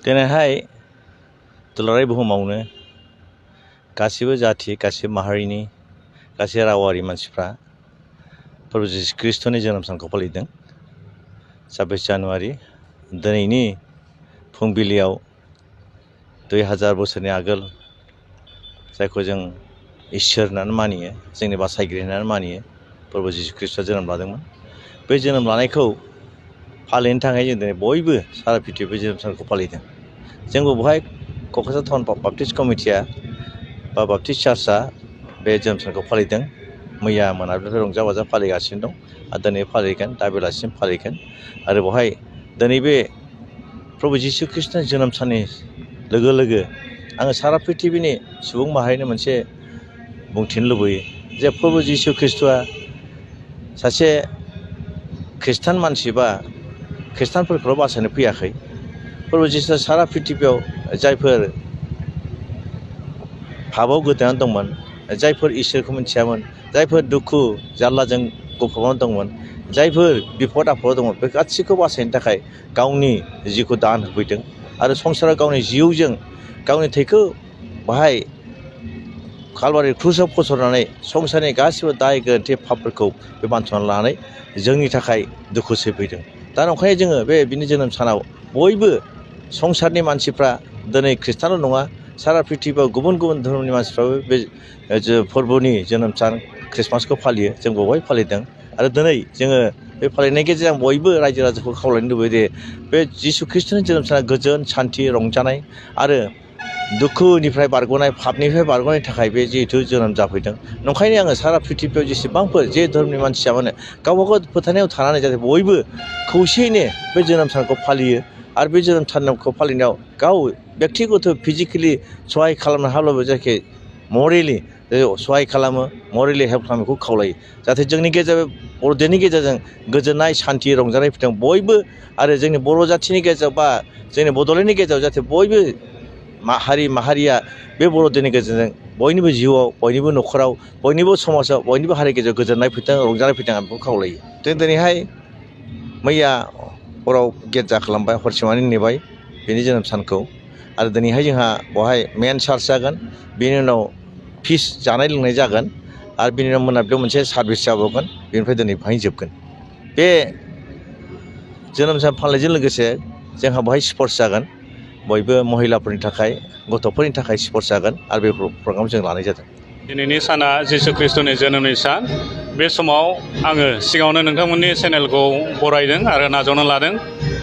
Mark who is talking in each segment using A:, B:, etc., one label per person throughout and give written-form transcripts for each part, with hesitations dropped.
A: दिनैहाय दुलाराय बुहुमावनो गासिबो जाथि गासिबो माहारिनि गासिबो रावारि मानसिफ्रा प्रभु जिशु ख्रीष्टनि जोनोम सानखौ फालिदों। 26 जानुवारि दिनैनि फुंबिलियाव 2000 बोसोरनि आगोल जायखौ जों इसोर होननानै मानियो, जोंनि बासायगिरि होननानै मानियो, प्रभु जिशु ख्रीष्टआ जोनोम लादोंमोन। बे जोनोम लानायखौ फालिनो थाखाय जों दिनै बयबो सारा पृथ्वीयाव बे जोनोम सानखौ फालिदों। जोंबो बेवहाय क'क्राझार टाउन बाप्टिस्ट कमिटिया बा बाप्टिस्ट चार्चआ बे जोनोम सानखौ फालिदों। मैया मोनाबिलिनिफ्राय रंजा बाजा फालिगासिनो दं आरो दिनै फालिगोन, दा बेलासिम फालिगोन। आरो बेवहाय दिनै बे प्रभु जिशु ख्रीष्टनि जोनोम साननि लोगो लोगो आङो सारा पृथ्वीनि सुबुं माहारिनो मोनसे बुंथिनो लुबैयो जे प्रभु जिशु ख्रीष्टआ सासे खृष्टान मानसि बा खृष्टानफोरखौल' बासायनो फैयाखै। प्रभु जिशुआ सारा पृथ्वीयाव जायफोर पापआव गोदोनानै दंमोन, जायफोर इसोरखौ मिथियामोन, जायफोर दुखु जारलाजों गफबनानै दंमोन, जायफोर बिपद आफदाव दंमोन, बे गासैखौ बासायनो थाखाय गावनि जिउखौ दान होफैदों आरो संसाराव गावनि जिउजों गावनि थैखौ बाहाय कालभारि क्रुसाव फसरनानै संसारनि गासिबो दाय गोरोन्थि पापफोरखौ बे बानस'नानै लानानै जोंनि थाखाय दुखु सैफैदों। दा ओंखायनो जोङो बिनि जोनोम सानाव बयबो संसारनि मानसिफ्रा दिनै खृष्टानल' नङा, सारा पृथ्वीयाव गुबुन गुबुन धोरोमनि मानसिफ्राबो बे फोरबोनि जोनोम सान ख्रिस्टमासखौ फालियो। जों बेवहाय फालिदों आरो दिनै जोङो बे फालिनायनि गेजेरजों बयबो रायजो राजाखौ खावलायनो लुबैयो दे बे जिशु ख्रीष्टनि जोनोम साना गोजोन, सान्थि, रंजानाय आरो दुखुनिफ्राय बारग'नाय, पापनिफ्राय बारग'नायनि थाखाय बे जिहेथु जोनोम जाफैदों। नंखायनो आङो सारा पृथ्वीयाव जेसेबांफोर जे धोरोमनि मानसिया माने गावबा गाव फोथायनायाव थानानै जाहाथे बयबो खौसेयैनो बे जोनोम सानखौ फालियो आरो बे जोनोम सानखौ फालिनायाव गाव बेक्तिगत फिजिकेलि सहाय खालामनो हाब्लाबो जायखि मरेलि सहाय खालामो, मरेलि हेल्प खालामो, बेखौ खावलायो। जाहाथे जोंनि गेजेराव बर'दिननि गेजेरजों गोजोननाय, सान्थि, रंजानाय फैदों बयबो आरो जोंनि बर' जाथिनि गेजेराव बा जोंनि बड'लेण्डनि गेजेराव जाहाथे बयबो हारि माहारिया बे बर'दिननि गेजेरजों बयनिबो जिउआव, बयनिबो न'खराव, बयनिबो समाजाव, बयनिबो हारिनि गेजेराव गोजोननाय फैथों, रंजानाय फैथों आं बेखौ खावलायो। जों दिनैहाय मैया हराव गिर्जा खालामबाय, हरसेमानि नेबाय बेनि जोनोम सानखौ आरो दिनैहाय जोंहा बेवहाय मेन चार्च जागोन, बेनि उनाव फिस जानाय लोंनाय जागोन आरो बेनि उनाव मोनाबिलियाव मोनसे सार्भिस जाबावगोन, बेनिफ्राय दिनै बेवहाय जोबगोन। बे जोनोम सान फालिनायजों लोगोसे जोंहा बेवहाय स्पर्ट्स जागोन, बयबो महिलाफोरनि थाखाय, गथ'फोरनि थाखाय स्पर्ट्स जागोन आरो बे प्रग्राम जों लानाय जादों।
B: दिनैनि साना जिशु ख्रीष्टनि जोनोमनि सान। बे समाव आङो सिगाङावनो नोंथांमोननि चेनेलखौ बरायदों आरो नाजावना लादों।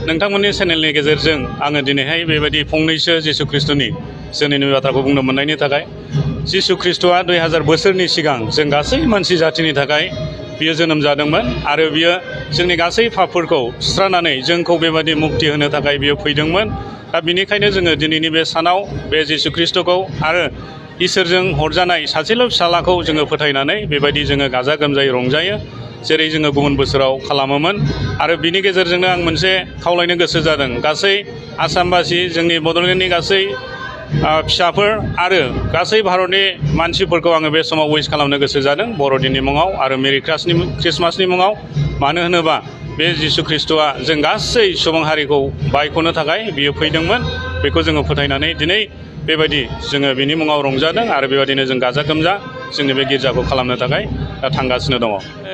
B: नोंथांमोननि चेनेलनि गेजेरजों आङो दिनैहाय बेबायदि फंनैसो जिशु ख्रीष्टनि जोनोमनि बाथ्राखौ बुंनो मोननायनि थाखाय। जिशु ख्रीष्टआ 2000 बोसोरनि सिगां जों गासै मानसि जाथिनि थाखाय बियो जोनोम जादोंमोन आरो बियो जोंनि गासै पापफोरखौ सुस्रानानै जोंखौ बेबायदि मुक्ति होनो थाखाय बियो फैदोंमोन। दा बिनिखायनो जोङो दिनैनि बे सानाव बे जिशु ख्रीष्टखौ आरो इसोरजों हरजानाय सासेल' फिसालाखौ जोङो फोथायनानै बेबायदि जोङो गाजा गोमजायै रंजायो, जेरै जोङो गुबुन बोसोराव खालामोमोन। आरो बिनि गेजेरजोंनो आं मोनसे खावलायनो गोसो जादों गासै आसामबासि, जोंनि बड'लेण्डनि गासै फिसाफोर आरो गासै भारतनि मानसिफोरखौ आङो बे समाव उइस खालामनो गोसो जादों बर'दिननि मुङाव आरो मेरि ख्रिस्टमासनि मुङाव। मानो होनोबा बे जिशु ख्रीष्टआ जों गासै सुबुं हारिखौ बायख'नो थाखाय बियो फैदोंमोन। बेखौ जोङो फोथायनानै दिनै बेबायदि जोङो बिनि मुङाव रंजादों आरो बेबायदिनो जों गाजा गोमजा जोंनि बे गिर्जाखौ खालामनो थाखाय थांगासिनो दङ।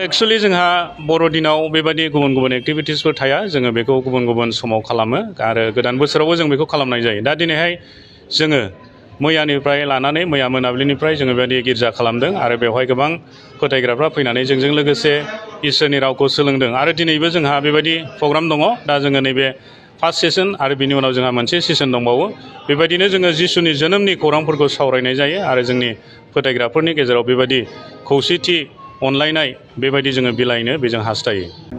B: एक्सुवेलि जोंहा बर'दिनाव बेबायदि गुबुन गुबुन एक्टिभिटिसफोर थाया, जोङो बेखौ गुबुन गुबुन समाव खालामो आरो गोदान बोसोरावबो जों बेखौ खालामनाय जायो। दा दिनैहाय जोङो मैयानिफ्राय लानानै मैया मोनाबिलिनिफ्राय जोङो बेबायदि गिर्जा खालामदों आरो बेवहाय गोबां फोथायग्राफ्रा फैनानै जोंजों लोगोसे इसोरनि रावखौ सोलोंदों आरो दिनैबो जोंहा बेबायदि प्रग्राम दङ। दा जोङो नैबे फार्स्ट सेसन आरो बिनि उनाव जोंहा मोनसे सेसन दंबावो। बेबायदिनो जोङो जिसुनि जोनोमनि खौरांफोरखौ सावरायनाय जायो आरो जोंनि फोथायग्राफोरनि गेजेराव बेबायदि खौसेथि, अनलायनाय बेबायदि जोङो बिलाइनो बेजों हास्थायो।